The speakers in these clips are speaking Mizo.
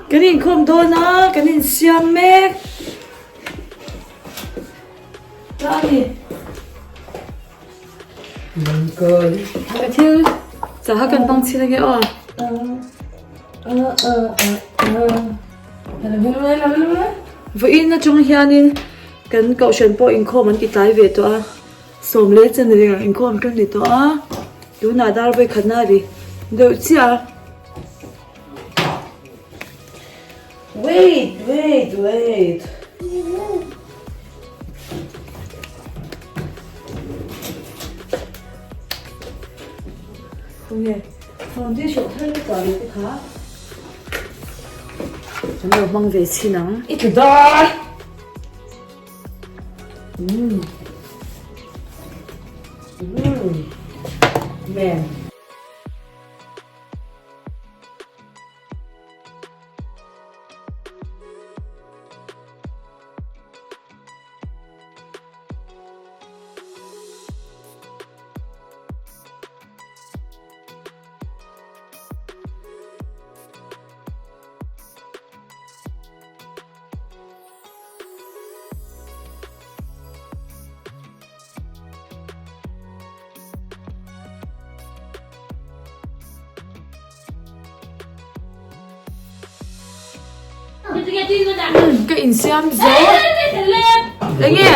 Kan inkhawm dawn a, kan insiam mek ta a ni. Ka thil chaha kan hmang chhin ange aw. Vawiin atang hianin kan kohhran pawh inkhawm an ti tlai ve tawh a. Sawm leh chen ringah inkhawm ṭan ni tawh a, tunah dar vawikhatna a ri deuh chiah a. Wait wait wait. Khawnge foundation thar ka chah leh te kha kan lo hmang ve chhin ang. I tlu dawn. Umm. Umm. Man. Ka insiam zo enge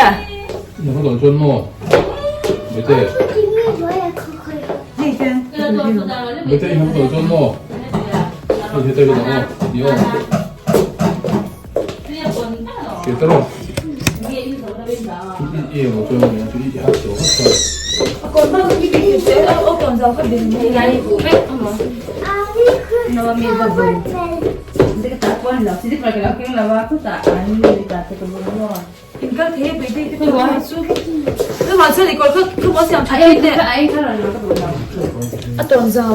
A tawn zau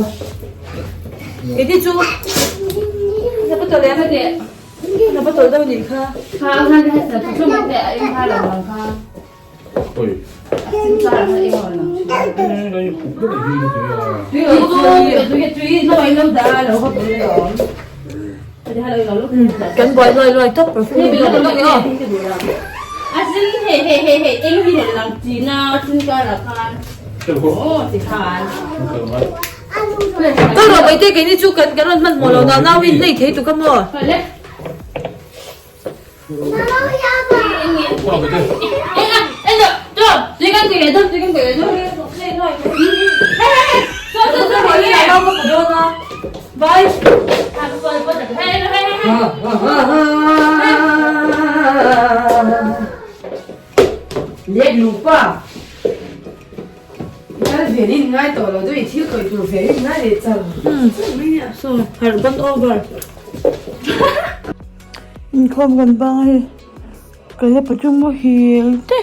Edi chu Na va tawlh deuh nih kha. Kan buai luai luai tawp perfume hi lo ni aw. Kal rawh Baite keini chu kan rawn hmanhmawh lo nau in hlei thei tuk a maw. Lek lupa Kal vel in ngai tawh lo deuh i thil khawih tur vel in ngai leh char char mai nia. So harh ban over. Inkhawm kan bang a hei ka la pathum muhil te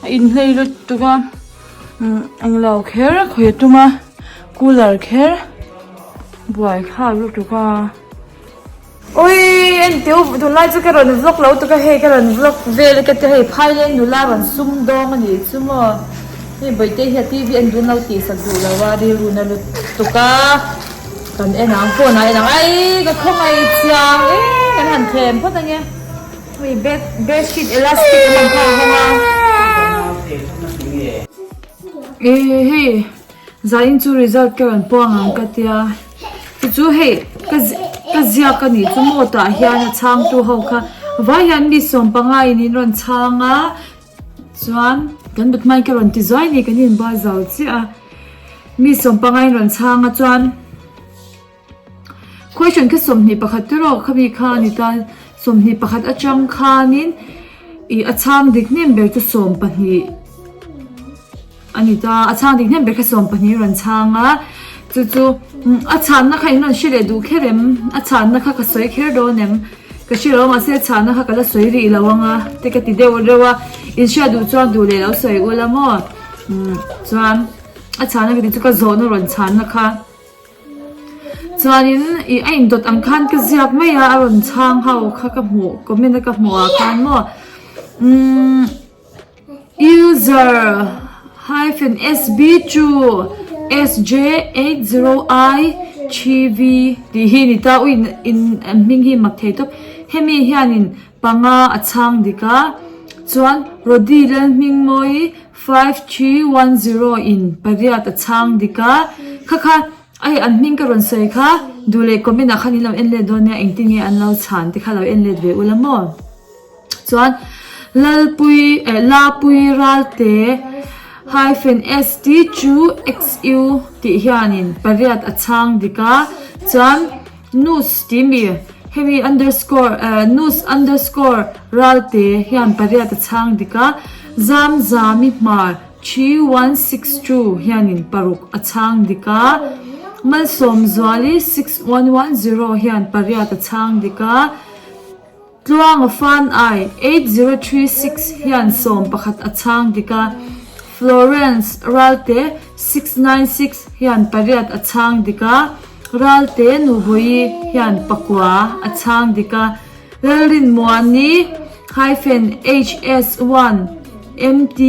a inhlei lutuk a englo kher a khawih a tum a cooler kher buai thlak lutuk a. Awii en teu tunlai chu ka rawn vlog lo tuk a hei ka rawn vlog vel ka ti hei phaileng nula rawn sum dawng a nih chu maw hei bawihte hi a TV en dun lo tih sak duh lo a rilru na lutuk a kan en ang phone ah en ang aii ka khawngaih chiang e kan han thlem phawt ange hei bed bedsheet elastic an han khar hawng a e hei Zain chu result ka rawn puang ang ka tia chu chu hei ka ka ziak a nih chu maw tah hian a chhangtu ho kha vai hian mi sawmpanga in in rawn chhang a chuan kan but hmain ka rawn ti zuai ni kan inbual zo chiah a mi sawmpanga in rawn chhang a chuan question kha 21 te rawh khami kha a ni ta 21 atang khanin ih a chhang dik hnem ber chu 12 a ni ta a chhang dik hnem ber kha 12 rawn chhang a chu chu a chhanna kha in rawn hre leh duh kher em a chhanna kha ka sawi kher dawn em ka hre lo a mahse a chhanna kha ka la sawi rih lo ang a te ka ti deuh reuh a in hriat duh chuan duh leh lo sawi ula maw chuan a chhanna ka tih chu ka zawhna rawn chhanna kha. Chuanin ih a indawt ang khan ka ziak mai a, a rawn chhang ho kha ka hmuh comment a ka hmuh ah khan maw umm user hyphen sb chu SJ 80 I 3V tih hi ni ta ui in an hming hi mak thei tawp hemi hianin panga a chhang dik a chuan Rody Lalhmingmawii 5310 in pariat a chhang dik a kha kha hei an hming ka rawn sawi kha duh leh comment ah khan in lo en let dawn nia engtin nge an lo chhan te kha lo en let ve ula maw. Chuan Lalpui eh Lapui Ralte hyphen ST chu XU tih hianin pariat a chhang dik a, chuan Nus tih mi hemi underscore eh Nus underscore Ralte hian pariat a chhang dik a, Zamzami Hmar 3162 hianin paruk a chhang dik a, Malsawmzuali 6110 hian pariat a chhang dik a. Tluanga Fan I, 8036 hian 11 a chhang dik a, Florence Ralte, 696 hian pariat a chhang dik a, Ralte Nubawi hian pakua a chhang dik a, Lalrinmuani hyphen HS one MT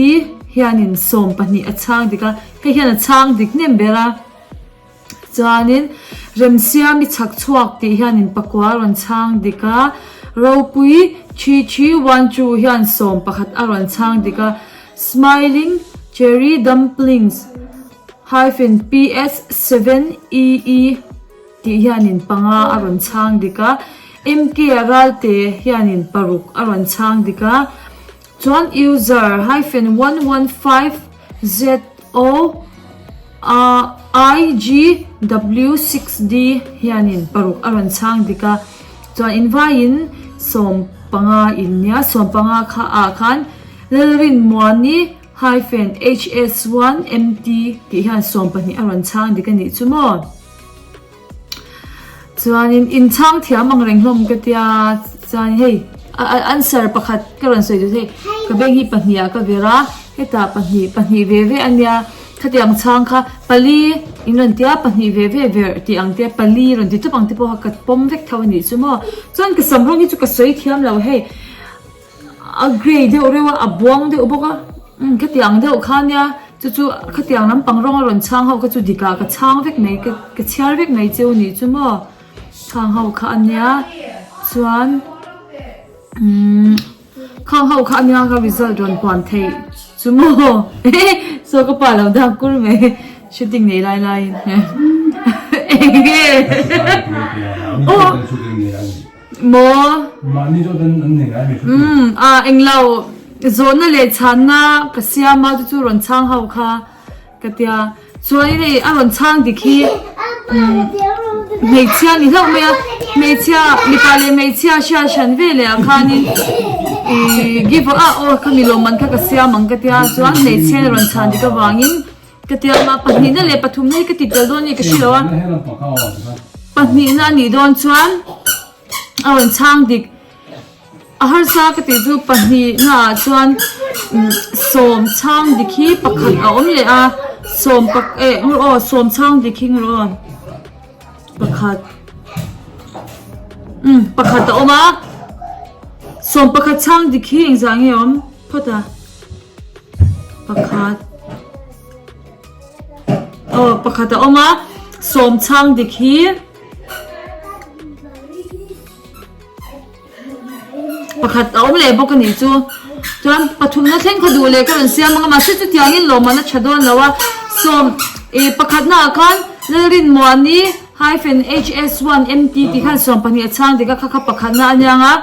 hianin 12 a chhang dik a, hei hian a chhang dik hnem ber a. Chuanin Remsiami chhak chhuak tih hianin pakua a rawn chhang dik a, Ropui Chi Chi Wan Chu hian 11 a rawn chhang dik a, Smiling Cherry Dumplings hyphen PS 7 EE tih hianin panga a rawn chhang dik a, MK Ralte hianin paruk a rawn chhang dik a, chuan User hyphen 115 ZO A IGW 6D hianin paruk a rawn chhang dik a, chuan invaiin 15 in nia, 15 kha ah khan Lalrinmuani hyphen HS1 MT tih hian 12 a rawn chhang dik a nih chu maw. Chuanin inchhang thiam ang reng hlawm ka tia chuan hei answer pakhat ka rawn sawi duh hei ka beng hi pahnih ah ka ver a hetah pahnih pahnih ve ve ania khatiang chhang kha pali in rawn tia pahnih ve ve ver tih ang te pali rawn ti tawp ang te pawh kha ka pawm vek tho anih chu maw chuan ka sam rawng hi chu ka sawi thiam lo hei. A grey deuh reuh a, a buang deuh bawk a, umm khatiang deuh kha nia chu chu khatiang lampang rawng a rawn chhang ho kha chu dikah ka chhang vek mai ka ka chhiar vek mai cheu nih chu maw khang ho kha a nia chuan umm khang ho kha a nia ka result rawn puan theih chu maw saw ka pa lo dak kur mai shooting nei lai laiin eng nge aw. Maw? Mahni zawt an an nei ngai mai hriat Umm a englo zawhna leh chhanna ka siam a chu chu rawn chhang ho kha ka tia chuanin hei a rawn chhang dik hi umm hmeichhia ni hlauh mai a hmeichhia mipa leh hmeichhia hriat hran ve leh ah khanin ihh give a aw khami lawmman kha ka siam ang ka tia chuan hmeichhia in a rawn chhan dik avangin Ka ti ang a, pahnihna leh pathumna hi ka ti tel dawn a ni ka hre lo a, pahnihna a nih dawn chuan a rawn chhang dik a harsa ka tih chu pahnihna ah chuan sawm chhang dik hi pakhat a awm leh a, sawm pak eh ngur aw sawm chhang dik hi ngur aw pakhat umm pakhat a awm a, sawm pakhat chhang dik hi engzah nge a awm phawt a. Pakhat aw pakhat a awm a sawm chhang dik hi pakhat a awm leh bawk a nih chu chuan pathumna thleng khaw duh leh ka rawn siam ang a mahse chutiangin lawmman a tha dawn lo a sawm ih pakhatna ah khan Lalrinmuani hyphen hs one mt tih khan sawm pahnih a chhang dik a kha kha pakhatna a nia ang a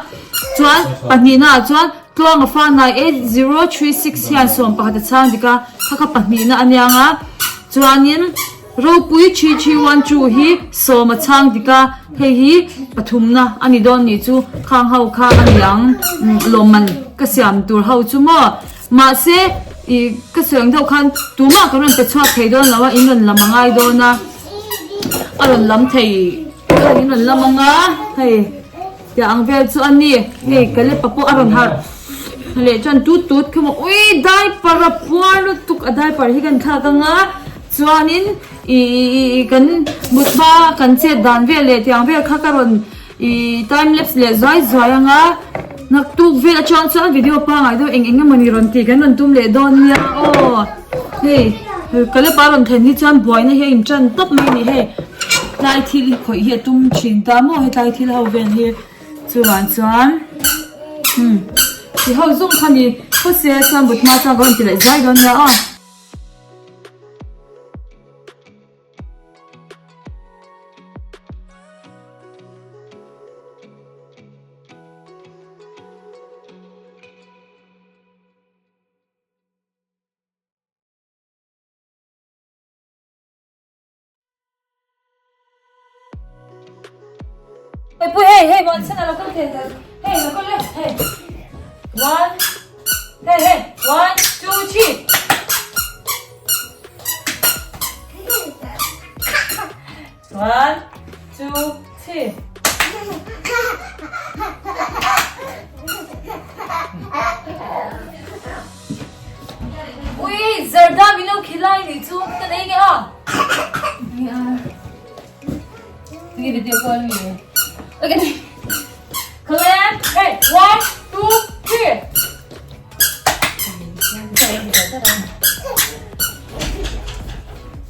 chuan pahnihna ah chuan. Tluanga fa nai 8036 hian 11 a chhang dik a, kha kha pahnihna a niang a, chuanin ropui 3312 hi sawm a chhang dik a, hei hi pathumna a ni dawn nih chu khang ho kha a niang lawmman ka siam tur ho chu maw mahse ih ka sawi ang deuh khan tumah ka rawn pe chhuak thei dawn lo a in rawn lam a ngai dawn a a rawn lam thei khan in rawn lam ang a hei. Tiah ang vel chu a ni, hei Kalepa pawh a rawn harh leh chuan tut tut kha maw ui diaper a puar lutuk a diaper hi kan thlak ang a chuanin ih kan mut hma kan chet dan vel leh tiang vel kha ka rawn ih time lapse leh zuai zuai ang a naktuk vel atang chuan video pangai deuh eng eng emawni rawn tih kan rawn tum leh dawn nia aw hei. Caleb a rawn thlen hi chuan buaina hi a in tan tawp mai a ni hei tlai thil hi khawih hi a tum thin ta maw hetlai thil ho vel hi chuvang chuan umm ti ho zawng kha ni phawt se chuan but hma chuan ka rawn ti leh zai dawn nia aw. Pui hei hei bon sen alo kal thei hei lo kal le hei one hei hei one two three one two three Ui zarda min lo khilai nih chu ka nei nge a. Sige video call mi. Okay. Clap. Hey, one, two, three.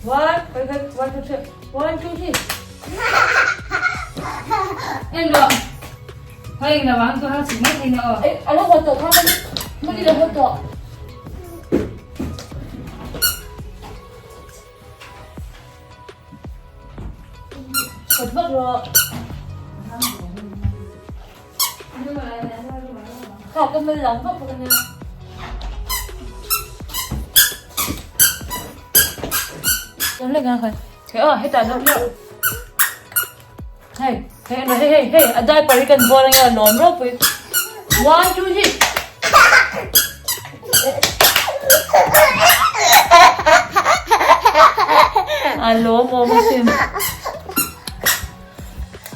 One, wait, wait, one, two, three. One, two, three. En lo. Hei na wang tu ha chim mai thei na aw. Ê, alo hot tawh kha mani lo hot tawh. Hot vat rawh. Kha ka mal lang vak bawk ania. Hei aw hetah lo Hei hei hei hei hei a diaper hi kan bual ange a lawm ropui one two three a lawm awm asin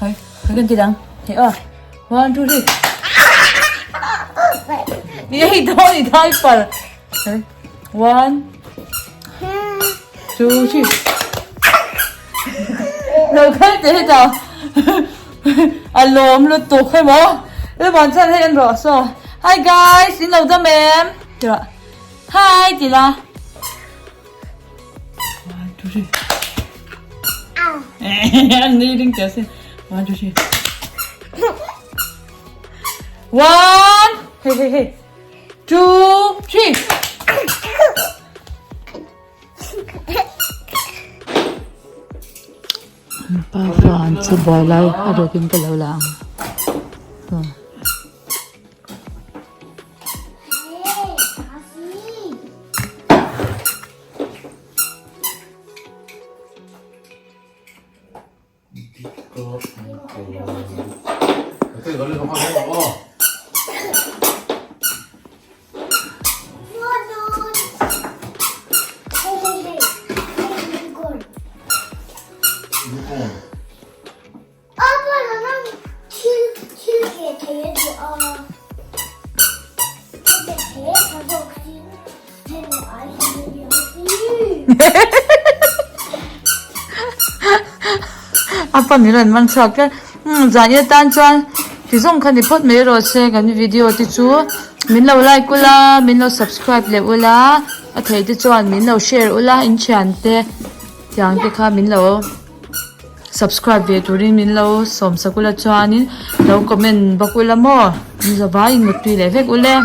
hei hei kan ti dang hei aw one two three ni hei dawn i diaper hei one Chu chi. Lo kal teh hetah a lawm lutuk hei maw. Lemon chuan hei an rawh saw. Hi guys, in lo dam em? Ti rawh. Hi ti la. One two three. An nui ring teh asin. One two three. One. Hei hei hei. Two three. Pa fa an che buai lai a rukin ka lo la ang. A pa min rawn man chhuak tlat umm zan i atan chuan ti zawng kha ni phawt mai rawh se kan video te chu min lo like ula min lo subscribe leh ula a theih te chuan min lo share ula in thian te tiang te kha min lo. Subscribe ve turin min lo sawm sak ula chuanin lo comment bawk ula maw in zavaiin mutpui leh vek ule.